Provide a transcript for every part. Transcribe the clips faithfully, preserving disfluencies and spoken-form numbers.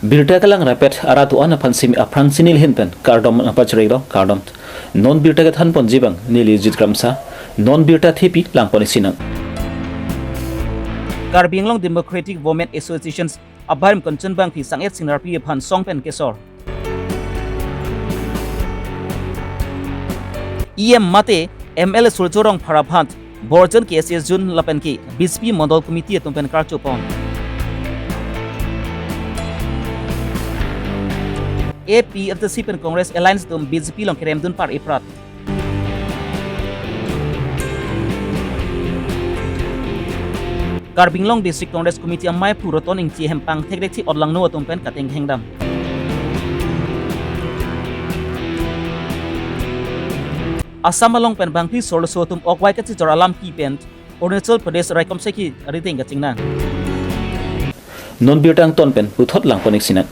Birta kelang rapet arat do-an aphan simi aphrang si neli ahin pen kardom nangpachirilo, kardom. Non birta kethan ponji abang neli Jit Kramsa, non birta thepi lang pon isi nang. Karbi Anglong Democratic Women Association abarim Kanchanbangpi Sang-et Singlarpi aphan song pen kesor. E M mate M L A Surjya Rongphar aphan Borjan K S S Jun lapen ke B J P Mondol Committee atum pen karcho pon. A P H L C pen Congress Alliance atum B J P along kerem dun par iprat. Karbi Anglong District Congress Committee amei aphu Roton Ingti ahem pangthek thekthek otlangno atum pen kateng hengdam. Assam along pen bangphli sorloso atum ok vai kachijor alam pi pen Arunachal Pradesh raikom seki arideng kachingnang. Non birta angton pen puthot lang pon isi nang.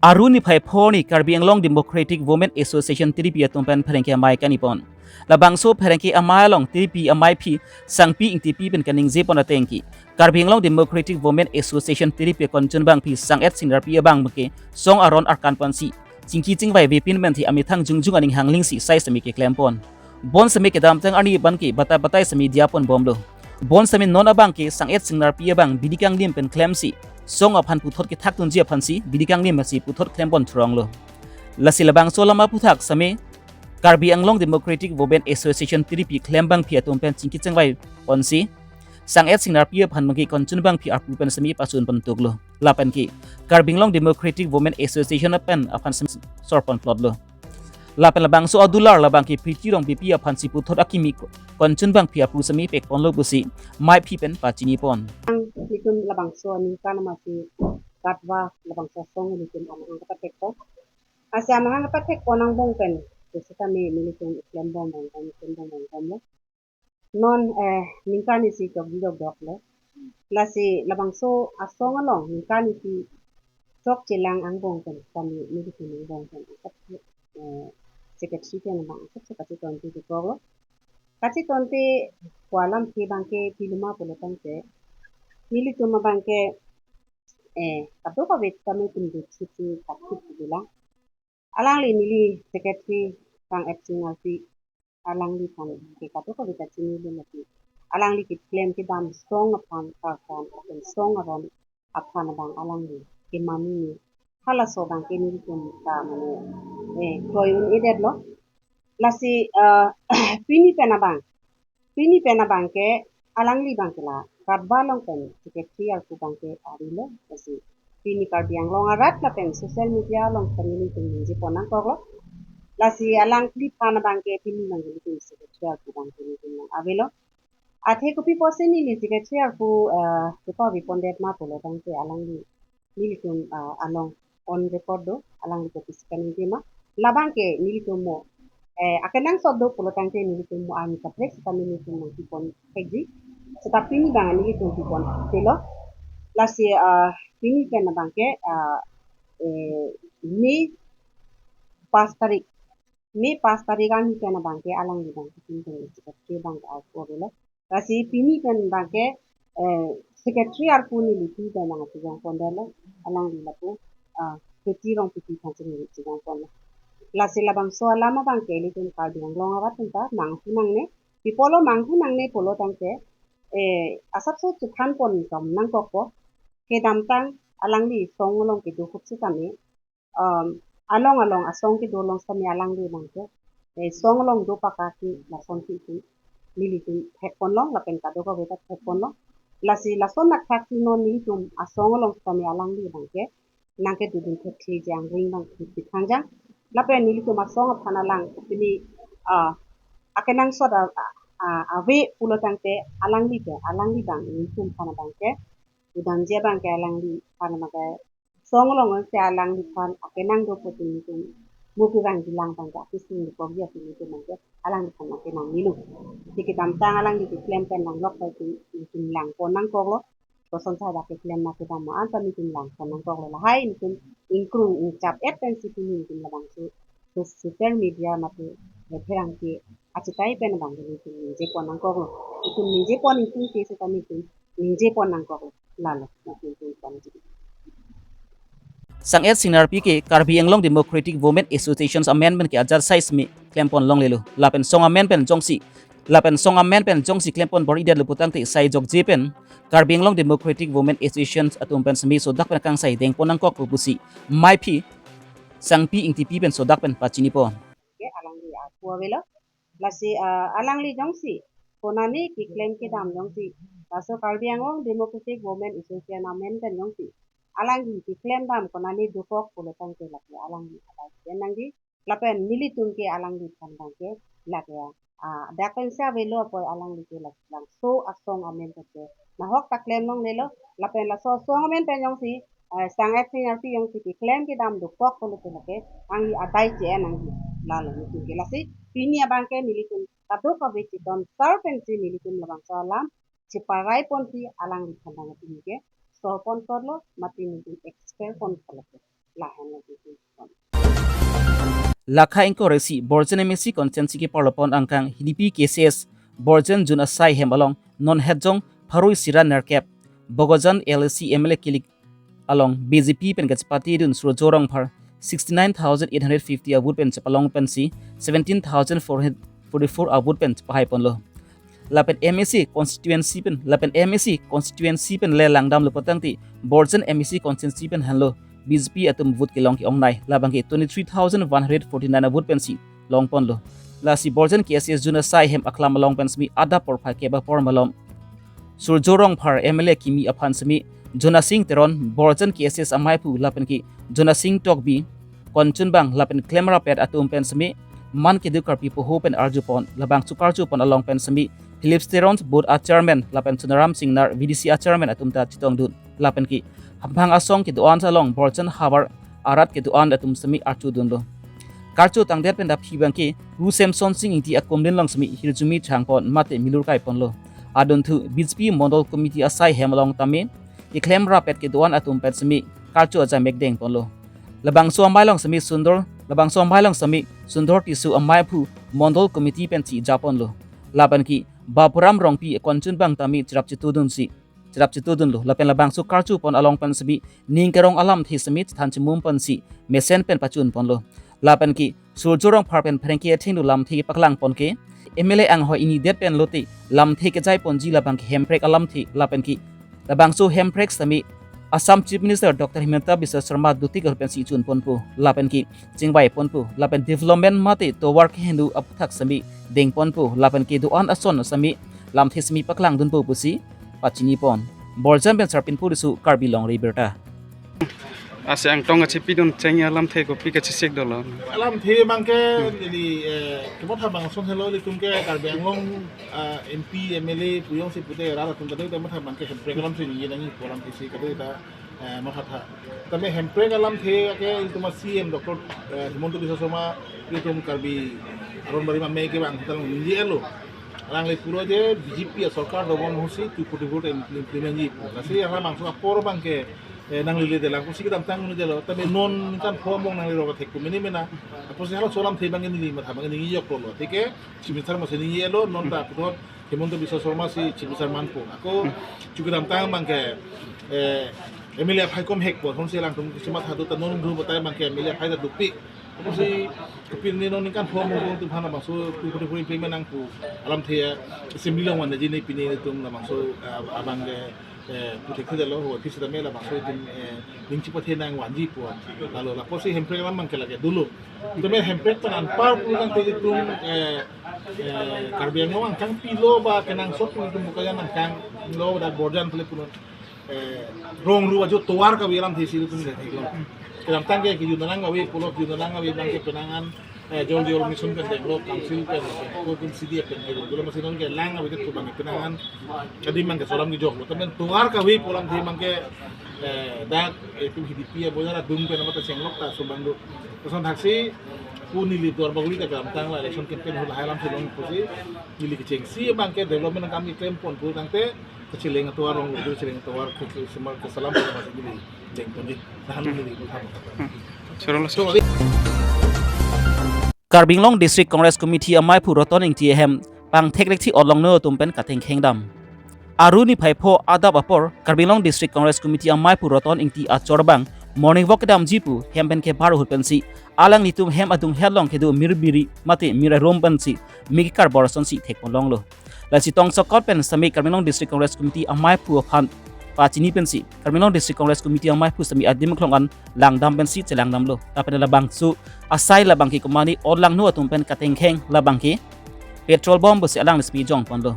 Aru niphai pho arni Karbi Anglong Democratic Women Association Tiripi atum pen pherangke amei kani pon. Labangso pherangke amei along Tiripi ameiphi Sangpi Ingtipi pen kaningje pon ateng ke, Karbi Anglong Democratic Women Association Tiripi Kanchanbangpi Sang-et Singlarpi abang ke song aron arkan ponsi chingki chingvai vepin pen thi amethang jongjong aning hangling si sai semi keklem pon. Bonsemi kedamtang arni abang ke batai batai semi diya pon bomlo. Bonsemi non abang ke Sang-et Singlarpi abang bidi kanglim pen klemsi song aphan puthot kethak tunji aphansi bidi kanglim si puthot klem pon thronglo. Lasi labangso alam aphuthak semi Karbi Anglong Democratic Women Association Tiripi klembangpi atum pen chingki chingvai ponsi Sang-et Singlarpi aphan mangki Kanchanbangpi arpu pen semi pasun pon tuklo. Lapen ke Karbi Anglong Democratic Women Association pen aphan semi sor pon plotlo. Lapen labangso adular labang ke Priti Rongpipi aphansi puthot akimi Kanchanbangpi arpu semi pek ponlo pusi meiphi pen pachini pon. Nelitum labangso aningkan amatsi katva labangso asong nelitum amahang kapathek pon. Lasi amahang kapathek pon angbong pen, sitame nelitum klem bom bom bom, klem bom bom bomlo. Non, eh, ningkan isi chokji dokdoklo. Lasi labangso asong along ningkan isi chokchelang angbong pen, kami nelitum angbong pen, eh, secretary pen abang, asap se kachetonte dokdoklo. Kachetonte pu alamthe abang ke piloma pulo tangte, nelitum abang ke, eh, kadokave tame tum dut siti kathit bilang. Alangli neli secretary Sang-et Singlarpi, alangli aphan ke kadokave ta chinilo lake. Alangli keklem kedam song aphan, karkan, lapen song aron aphan abang alangli kemami ni. Halaso abang ke nelitum ta mane, eh, kroi un-edetlo. Lasi, eh, pini pen abang, pini pen abang ke alangli abang ke la katva along pen secretary arpu abang ke arilo. Lasi pini Karbi Anglong arat lapen social media along pen nelitum ningje pon nangkoklo. Lasi alangli aphan abang ke pini abang ke nelitum secretary arpu abang ke nelitum nang avelo. Athe kopi pusi neli secretary arpu, eh, kepavi pondet ma pulo tangte alangli nelitum, ah, along on record do, alangli kopi si kaningje ma. Labang ke nelitum mo, eh, akenangsot do pulo tangte nelitum mo arni kaprek sitame nelitum nangpi pon thekji. Seta pini abang nelitum pi pon theklo. Lasi, ah, pini pen abang ke, ah, eh, May pas tarik, May pas tarik arni pen abang ke alangli abang ke pini pen secretary abang ke arpu avelo. Lasi pini pen abang ke, eh, secretary arpu neli pi pen nangchejong pondetlo, alangli lapu, ah, Priti Rongpipi aphan si neli chejong ponlo. Lasi labangso alam abang ke ilitum Karbi Anglong arat atum ta manghu nangne, pi apotlo manghu nangne pulo tangte, eh, asapso chethan pon tom nangkokpo, kedamtang alangli song along kedo ahut sitame, um, along along asong kedo along sitame alangli abang ke, eh, song along do pakaki lason ke itum nelitum thek ponlo lapen kadokave ta thek ponlo. Lasi lason athak si non nelitum asong along sitame alangli abang ke nangkedodun thektheji angring abang ke pithangjang. Lapen nelitum asong aphan alang pini, ah, akenangsot a, a, a, ave pulo tangte alangli ke, alangli abang nelitum aphan abang ke, udamji abang ke alangli aphan abang ke song along si alangliphan akenang do pu atum nelitum mo kevangji lang abang ke akesung dokok ya si nelitum abang ke alangliphan akenang nilo. Lasi kedamtang alangli keklem pen nanglok pai si nelitum lang pon nangkoklo. Koson sa dak keklem ma kedam ma anta nelitum lang pon nangkoklo, lahai nelitum ingkrung ingchap-et pensi pini nelitum labangso so-, social media mate, eh, pherangke achitai pen abang ke nelitum ningje pon nangkoklo. Nelitum ningje pon ingtung ke seta nelitum ningje pon nangkoklo. Lalo, nelitum pon. Sang-et singnarpi ke Karbi Anglong Democratic Women Associations amen pen ke ajat sai semi klempon longlelo. Lapen song amen pen jongsi, lapen song amen pen jongsi klempon bor-idetlo putangte sai jokje pen Karbi Anglong Democratic Women Associations atum pen semi sodak pen kangsai dengpon nangkok pu pusi Maiphi Sangpi Ingtipi pen sodak pen pachinipon. Ke alangli aku avelo. Lasi, ah, alangli jongsi konane keklem kedam jongsi, laso Karbi Anglong Democratic Women Association amen pen jongsi alangli keklem dam konane dokok pulo tangte lake alangli adai pen nangji. Lapen nelitum ke alangli phan abang ke lake, ah, dak pensi avelo apot alangli ke lake bangso asong amen pen ke nahok ta klem longlelo. Lapen laso asong amen pen jongsi, eh, sang-et singnarpi jongsi keklem kedam dokok pulote lake alangli adai che-en nangji, lalo nelitum ke. Lasi pini abang ke nelitum kadokave chetonsar pensi nelitum labangso alam cheparai ponsi alangli phan abang ke pini ke sorpon korlo, mate nelitum expel pon korlo ke. Lahenlo nelitum. Lakha ingkoi ra isi Borjan M A C constituency keparlopon angkang Hidipi K C S Borjan Jun asai hem along non hetjong pharo isi ra nerkep Bokajan L A C M L A kilik along B J P pen kachepatedun Surjya Rongphar sixty nine thousand eight hundred fifty a vote pen chepalong pensi seventeen thousand four hundred forty four a vote pen chepahai ponlo. Lapen M A C constituency pen, lapen M A C constituency pen le langdamlo putangte Borjan M A C constituency pen henlo B J P atum vote kelong ke-ongnei, labang ke twenty three thousand one hundred forty nine a vote pensi longponlo. Lasi Borjan K C S Jun asai hem aklam along pen semi adap porphai kep apor malom Surjya Rongphar M L A kimi aphan semi Jona Sing Teron, Borjan K C S amaiphu lapen ke Jona Sing Tokbi, Konchunbang lapen klemrapet atum pen semi man kedo karpi poho pen arjupon, labangso karjupon along pen semi Philip Teron booth a chairman lapen Sonaram Singnar V D C a chairman atum ta chetongdun lapen ke hamphang asong kedo-an along Borjan havar arat kedo-an atum semi archudunlo. Karcho tangdet pen daphi abang ke Ru Semson Sing Ingti akumlin along semi hirjume changpon mate milur kaiponlo. Adunthu B J P Mondol Committee asai hem along tame keklemrapet kedo-an atum pen semi karcho ajamek dengponlo. Labangso amei along semi Sundor, labangso amei along semi Sundor Tisso amaiphu Mondol Committee pensi japonlo. Lapen ke Bapuram Rongpi Konchunbang tame cherap chetudunsi, cherap chetudunlo. Lapen labangso karchupon along pen semi ning kerong alamthe semi chethan chemum pensi mesen pen pachunponlo. Lapen ke Surjya Rongphar pen pherangke athengno lamthe paklangpon ke M L A anghoi inidet pen lote lamthe kejaiponji, labang ke Hemprek alamthe lapen ke labangso Hemprek semi Assam Chief Minister Doctor Himanta Biswa Sarma dotik ahut pensi chunponpo lapen ke chingvaiponpo lapen development mate tovar kehingno aphuthak semi dengponpo lapen kedo-an ason semi lamthe semi paklangdunpo pusi pachinipon. Borjan pen Sarpinpur Riso, Karbi Longri Abirta. Ase angtong kachepidun cheng alamthe kopi kachesik dolo? Alamthe abang ke neli, eh, kematha bang ason helo, ilitum ke Karbi Anglong, ah, M P, M L A pu jongsi pute rat atum kadokave ta matha abang ke Hemprek alamthe ningje nangji pu alamthe si kadokave ta, eh, mathatha. Tame Hemprek alamthe ke ilitum a C M Doctor, eh, Himanta Biswa Sarma ilitum Karbi aron barim amei ke bang ta ningje-etlo. Alangli pulo je B J P asorkar dobom ahutsi two forty-four implement ji pu. Lasi halabangso apor abang ke, eh, nanglele detlang pusi kedamtang un-edetlo. Tame non ningkan pho angbong nangli rok thek pu mene mena. Apotsi halaso alamthe abang ke neli matha abang ke ningje joklo. Athe ke Chief Minister masi ningje-etlo, non ta puthot Himanta Biswa Sarma si Chief Minister manpo. Ako chu kedamtang abang ke, eh, M L A aphai komhekpo, honsi alangtum kechematha do ta non ru batai abang ke M L A aphai ta dopik. Apotsi kopine non ningkan pho angbong atum aphan labangso two forty-four implement nang pu alamthe, eh, assembly along vanji ne pine ilitum labangso, eh, abang ke, eh, puthekthedetlo ho, office tame labangso itum, eh, ning chepathe nang vanji pu. Lalo lapusi Hemprek alam abang ke lake dolo. Tame Hemprek pen anpar pu nangte ilitum, eh, eh, Karbi Anglong angkang pilo ba kenangsot pu ilitum Bokajan angkang lo dak Borjan pule punon, eh, rong ru ajo tovar kave alamthe si ilitum le theklong. Kedamtang ke kejun nang kave pulo, kejun nang kave abang ke penang an, eh, Jal Jeevan Mission pen theklong, council pen, ko tum C D F pen theklong. Dolo masi non ke lang kave det pu abang ke penang an adim abang ke solam kejoklo. Tame tovar kave pu alamthe abang ke, eh, dak, eh, tum Hidipi abojar adung pen amat ta chenglok ta so abang do. Kosonthak si pu neli Duarbagori ta kedamtang la election campaign ahut lahai alamsi long pusi neli kechengsi abang ke development akam keklemponpo tangte kacheleng atovar rong lo, kacheleng atovar ke, ke semar kesalam pu masi neli dengponji. Tahan neli pu tham. Chorolo. So, Karbi Anglong District Congress Committee amaiphu Roton Ingti ahem pangthek lekthi olongno atum pen kathengkheng dam. Aru niphai pho adap apor Karbi Anglong District Congress Committee amaiphu Roton Ingti achor abang morning walk kedamji pu hem pen kepar ahut pensi alanglitum hem adung het along kedo mir biri mate mir arum pensi me kekarbor asonsi thekpon longlo. Lasi tongsekot pen sitame Karbi Anglong District Congress Committee amaiphu aphan pachini pensi Karbi Anglong District Congress Committee amaiphu sitame adim aklong an langdam pensi chelangdamlo. Lapen labangso asai labangke komane orlangno atum pen katengkheng labangke petrol bomb pusi alangli sitame jongponlo.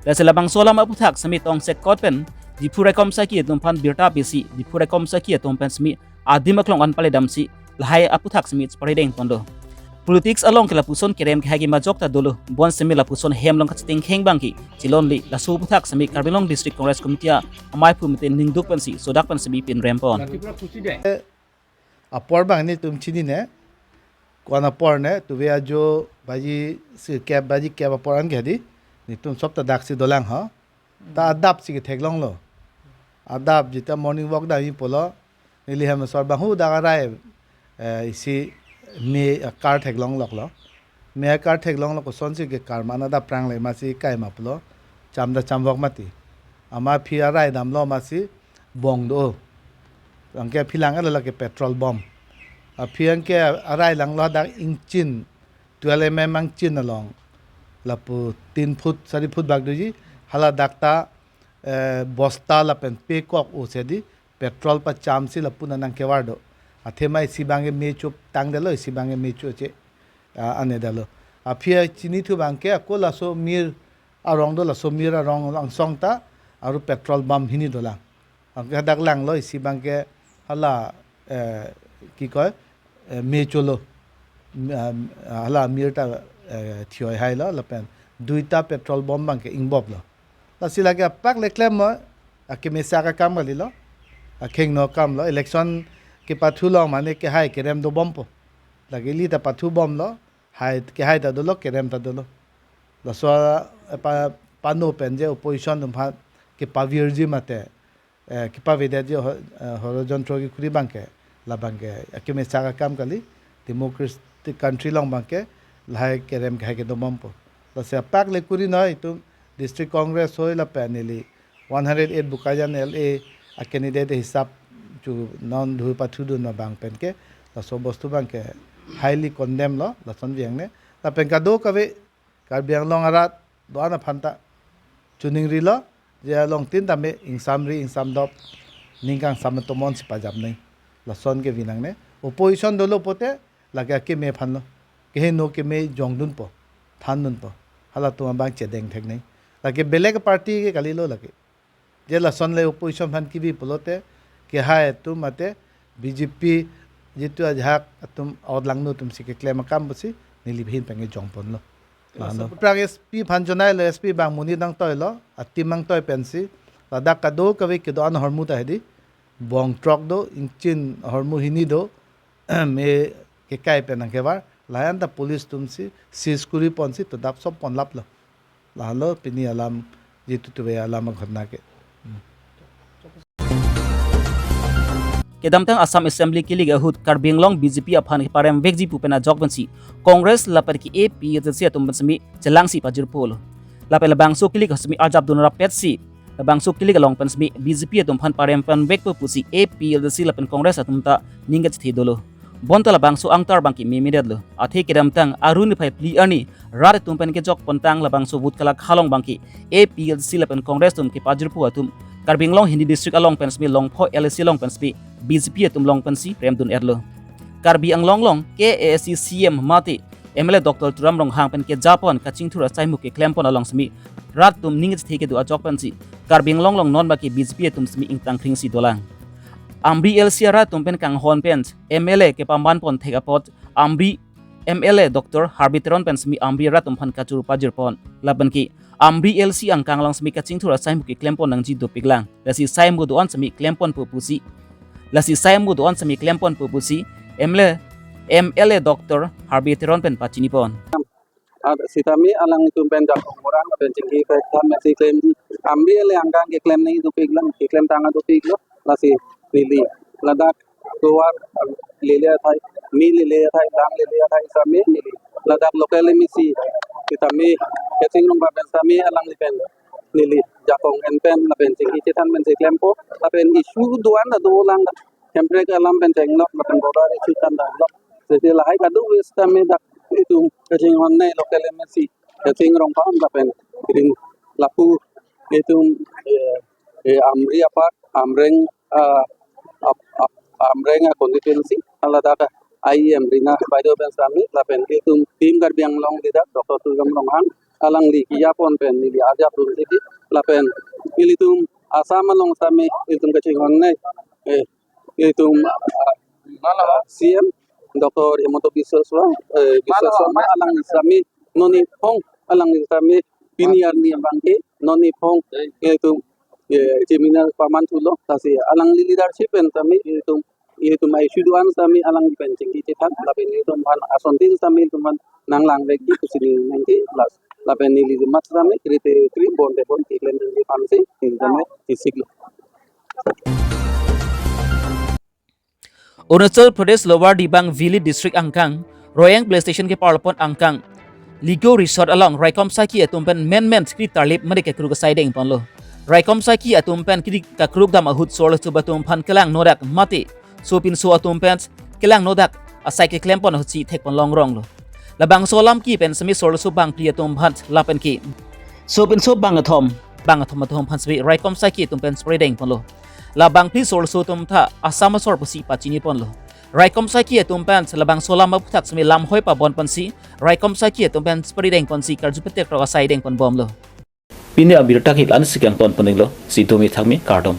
Lasi labangso alam aphuthak sitame tongsekot pen Diphu raikom saki atum aphan birta pisi Diphu raikom saki atum pen sitame adim aklong an paledamsi lahai aphuthak sitame cheparedengponlo. Politics along ke lapuson kerem kehai kemajok ta dolo, bonsitame lapuson hem along kachetengkheng abangke chelonle, laso aphuthak sitame Karbi Anglong District Congress Committee amaiphu mate ningduk pensi sodak pen sitame pinrempon. Apor abang netum chinine, ko-an apor ne, tuve ajo baji sirkep baji kep apor an ke hadi, netum sop ta daksi dolang ho. Ta adap si ketheklonglo. Adap jita morning walk damji pulo, neli hem asor abang hu dak arai, eh, isi me akar theklong loklo. Me akar theklonglo, kosonsi kekar ma adap prangle masi kaima pulo, cham ta chamvok mati. Amat aphi arai damlo masi bong do. Anke aphi lang-etlo lake petrol bomb. Aphi anke arai langlo dak ingchin, twelve M M ingchin along. Lapu tin foot, sari foot bak doji, hala dak ta, eh, bosta lapen pekok o sedi, petrol pachamsi lapu nang kevar do. Athema isi abangke me cho tangdetlo, isi abangke me cho che, ah, anedetlo. Aphi chinithu abangke ako laso mir arong do, laso mir arong angsong ta, aru petrol bomb hini dolang. Anke hadak langlo isi abangke hala, eh, ki koi, eh, me cholo. Mi-, ah, hala mir ta, eh, thioi hailo, lapen duita petrol bomb abangke ingboplo. Lasi lake apak le klem mo, akemesa akam kalilo, akhengno akamlo, election kepathu along mane kehai kerem dobompo. Lake ili ta pathu bomlo, hai kehai ta dolo, kerem ta dolo. Laso, eh, pa, pano pen je opposition atum aphan kepavirji mate, eh, kepavedetji ho-, eh, horojontro kekhuri abangke, labangke akemesa akam kali, democratic country along abangke lahai kerem kehai ke dobompo. Lasi apak le kuri noi itum District Congress hoi lapen neli one hundred eight Bokajan L A a candidate hisap chu non dhui pathudun abang penke, laso bostu abangke highly condemn lo, lason vang ne. Lapen kadokave Karbi Anglong arat do-an aphan ta chuningrilo, je along tin tame ingsamri ingsamdop, ning kangsam tomon si pajap nai. Lason ke vinang ne. Opposition dolo pote, lake akeme aphanlo. Keheno keme jongdunpo, thandunpo. Halatum abang chedeng thek nai. Lake belek party ke kalilo lake. Je lason le opposition aphan kibi pulote, kehai atum mate B J P jitu ajahak atum orlangno atum si keklem akam pusi neli ahin pen ke jongponlo. Lahelo. Prang S P aphan jonailo, S P abang monit nangtoilo, atim nangtoi pensi, ladak kadokave kedo-an ahormu ta hedi, bong throk do, ingchin ahormu hini do, me kekai pen nangkevar, layan ta police atum si seize kuri ponsi todap sop ponlaplo. Lahelo pini alam, jitu tuve alam aghotna ke. Kedamtang Assam Assembly kilik ahut Karbi Anglong B J P aphan keparemvekji pu pen ajok pensi Congress lapen ke A P H L C atum pen sitame chelangsi pajirpolo. Lapen labangso kilik asitame arjapdun rappetsi labangso kilik along pen sitame B J P atum aphan paremponvekpo pusi A P H L C lapen Congress atum ta ning kachethe dolo. Bonta labangso angtar abangke memedetlo. Athe kedamtang Arun niphai phli arni rat atum pen kejok pontang labangso vote kelak halong abangke A P H L C lapen Congress atum kepajirpo atum Karbi Anglong Hindi District along pen sitame Longpho L A C along pen sitame B J P atum along pensi remdun-etlo. Karbi Anglong along K A A C C E M mate M L A Doctor Tuliram Ronghang pen kejapon kachingthur asai mu keklempon along sitame rat atum ning kachethe kedo ajok pensi Karbi Anglong along non abangke B J P atum sitame ingtangkringsi dolang. Amri L C arat atum pen kanghon pen M L A kepamanpon thek apot Amri M L A Doctor Harbi Teron pen sitame Amri arat atum aphan kachuru pajirpon. Lapen ke Amri L C angkang along sitame kachingthur asai mu keklempon nangji dopiklang. Lasi sai mu do-an sitame klemponpo pusi. Lasi sai mu do-an sitame klemponpo pusi M L A, M L A Doctor Harbi Teron pen pachinipon. Ar sitame alanglitum pen jakong orang pen chingki pen tham si klem Amri L A angkang keklem nangji dopiklang, keklem tang dopiklo, lasi neli ladak tovar lele athai, me lele athai, dang lele athai sitame neli ladak local M A C sitame Keching Rongphar pen sitame alangli pen neli jakong en pen lapen chingki chethan pen si klempo, lapen issue do-an ta dolang. Hemprek alam pen chenglok lapen border issue than damlok. Jadi lahai kadokave sitame dak itum kachinghon ne local M A C Kaching Rongphar lapen itum lapu itum eh, eh, Amri apak Amreng ah, ap, ap, Amreng a constituency, haladak a E M Rina Baideo pen sitame lapen itum Team Karbi Anglong leader Doctor Tuliram Ronghang, alangli kejapon pen neli arjap dunsi, lapen ilitum Assam along sitame itum kachinghon ne eh, itum ah, C M Doctor Himanta Biswa Sarma, eh, Biswa Sarma, alangli sitame non niphong, alangli sitame pini arni abangke non niphong itum eh, chimina paman thulo, lasi alangli leadership pen sitame itum itum ai suduan sitame alangli pen chingki chethan, lapen itum aphan asontin sitame itum aphan nanglang vekji pusi neli nangke, plus lapen neli jimat sitame krite kri bonte bon keklem neli aphan si neli sitame isiklo. Arunachal Pradesh Lower Dibang Valley District angkang, Royang Police Station keparlopon angkang, Ligo Resort along raikom saiki atum pen menmen skri tarlip mari kakruk asai dengponlo. Raikom saiki atum pen kiri kakruk dam ahut sorloso atum aphan kelang nodak mate sopinso atum pen kelang nodak asai keklempon ahutsi thekpon longronglo. Labangso alam ke pen sitame sorloso bangphli atum aphan lapen ke sopinso bangkethom, bangkethom atum aphan sitame raikom saiki atum pen spray dengponlo. La bangphli sorloso atum ta Assam asor pusi pachiniponlo. Raikom saiki atum pen labangso alam aphuthak sitame lamhoi pabonponsi raikom saiki atum pen spray dengponsi karju petekrok asai dengponbomlo. Pini abirta ke la-ansi kangtonpon-iklo, si dumi thakmi kardom.